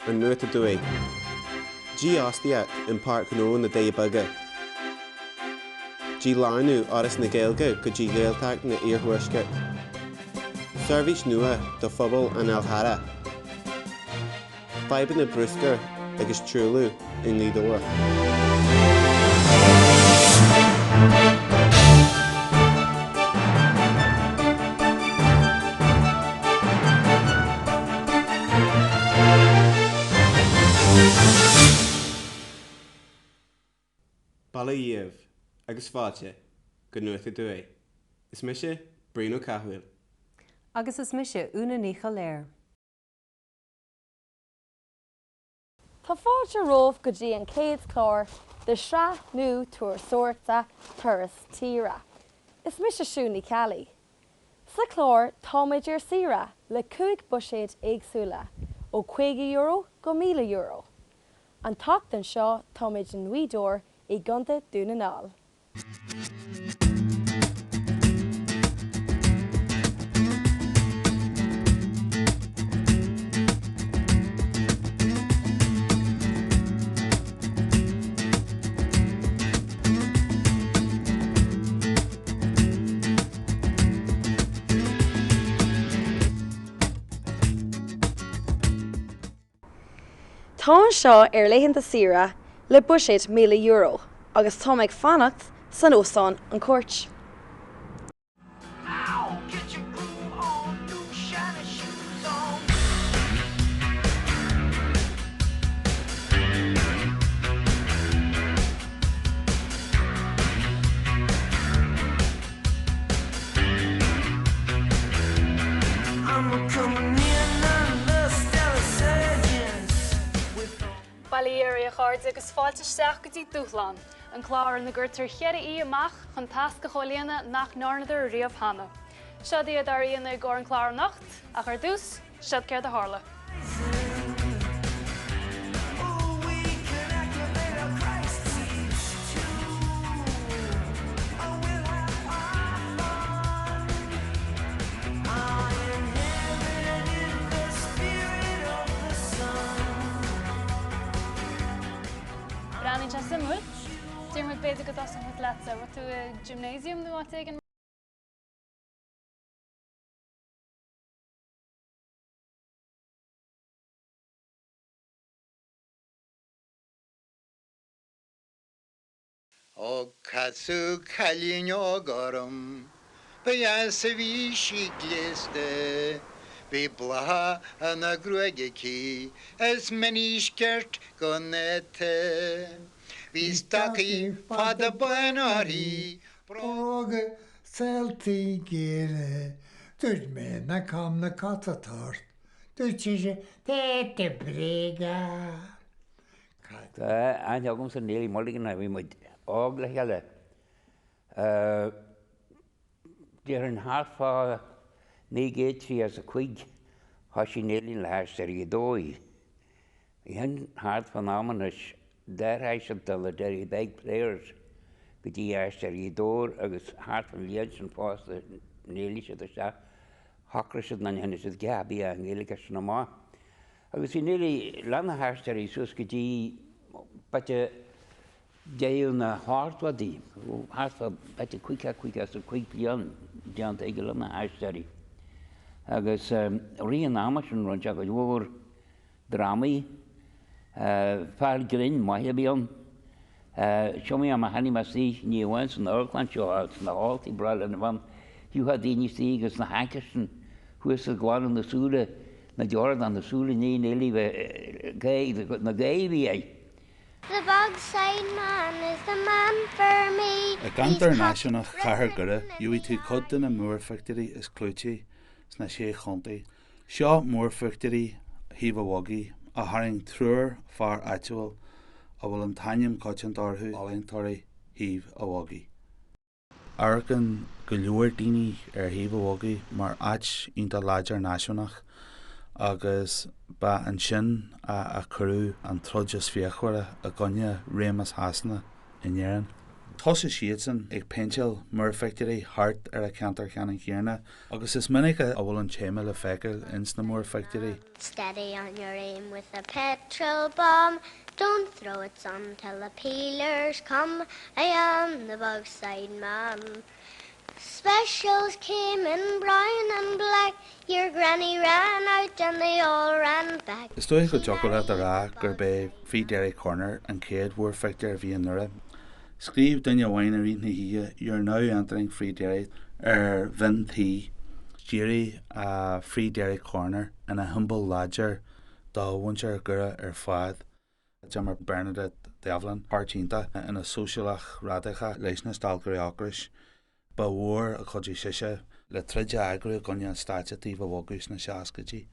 Ar Nuacht Aduaidh. Dífhostaíocht in Páirc Ghnó na dTithe Beaga. Dílárnú Fhoras na Gaeilge go dtí Gaeltacht na Iarthuaiscirt. Seirbhís nua do phobal an Fhál Charraigh. Fadhbanna bruscair agus truailliú i nGaoth Dobhair. Bail ó Dhia oraibh agus fáilte go Nuacht Aduaidh. Is mise Brian Ó Cathail. Agus is mise Úna Ní Choiléir. Tá fáilte romhaibh go dtí an chéad chlár de shraith nua turasóireachta Turas Tíre. Is mise Siún Ní Cheallaigh. Sa chlár táimid ar saoire le 5 buiséad éagsúla, ó €50 go €1,000. An tseachtain seo táimid i nGaoth Dobhair i gContae Dún na nGall. Táim anseo ar laethanta saoire le buiséad €1,000 agus táim ag fanacht san Óstán An Chúirt. Bail ó Dhia oraibh a chairde agus fáilte isteach go dtí Dúshlán, an clár ina gcuirtear cheithre aoi amach chun tasc a chomhlíonadh nach ndearnadar riamh cheana. Seod iad ár aíonna i gcomhair an clár anocht, ach ar dtús, seod céard a tharla. Breathnaíonn sé suimiúil. Diarmuid, b'fhéidir go dtosóidh muid leatsa. Raibh tú i gymnasium nó áit éigin? Ó casadh cailín óg orm, ba dheas a bhí sí gléasta, Bhí bláth ina gruaig aici is mini-scirt go néata. Bhí stocaí fada bána uirthi, Bróga saoltaí géire, dúirt mé ná com na cosa tort, dúirt sise tá tú bréagach. Tá aithne agamsa ar Neilí Mulligan, bhí muid óg le chéile. Déarfainn thart fá 1935 thoisigh Neilín le hAisteoirí Ghaoth Dobhair. Bhí sin thart fán am anois d'athraigh siad de na Derrybeg Players go dtí Aisteoirí Ghaoth Dobhair agus thart fán bhliain sin fosta d'éiligh siad isteach, shocraigh siad nach ndéanfadh siad a dhath ar bith i nGaeilge as sin amach. Agus bhí Neilí leis na hAisteoirí suas go dtí b'fhéidir deireadh na hochtóidí, thart fá b'fhéidir 50, 55 bliain déanta aige leis na hAisteoirí. Agus rith an ama sin rinne sé cuid mhór drámaí. Fear grinn maith a bhí ann. Seo mé am a tháinig mé istigh, ní amháin san amharclann seo ach sna halltaí breá lena bhean, gheofá daoine istigh agus na haicir sin thuas ag glanadh na súile, na deora de na súile i ndiaidh Neilí bheith na gaoth a bhí air. The Bogside Man is the man for me. I gceantar náisiúnach Chathair Dhoire gheobhaidh tú cuid de na múrphictiúirí is clúití sna Sé Chontae. Seo múrphictiúirí Thaobh an Bhogaigh a tharraing triúr fear áitiúil a bhfuil an t-ainm coitianta orthu, ealaíontóirí Thaobh an Bhogaigh. Amharcann go leor daoine ar Thaobh an Bhogaigh mar áit iontach láidir náisiúnach agus ba ansin a cuireadh an troid is fíochmhaire i gcoinne réimeas Shasana in Éirinn. Thosaigh siadsan ag péinteáil múrphictiúirí thart ar an cheantar cheannann chéanna agus is minic a bhfuil an téama le feiceáil ins na múrphictiúirí. Steady on your aim with a petrol bomb, Don't throw it son till the peelers come, I am the Bogside Man. Specials came in brown and black, Your granny ran out and they all ran back. Is dóigh go dtiocfadh leat a rá gurb é Free Derry Corner an chéad mhúrphictiúr a bhí i nDoire. Scríobh duine amháin i rith na hoíche 'You're now entering Free Derry' ar bhinn tí. D'éirigh Free Derry Corner ina shiombail láidir do mhuintir Dhoire ar fad. D'imir Bernadette Devlin páirt iontach ina sóisialach radacach leis na stailceoirí ocrais. Ba mhór a chuidigh sise le troid a eagrú i gcoinne an stáit i dtaobh a bhogadh sna seascaidí.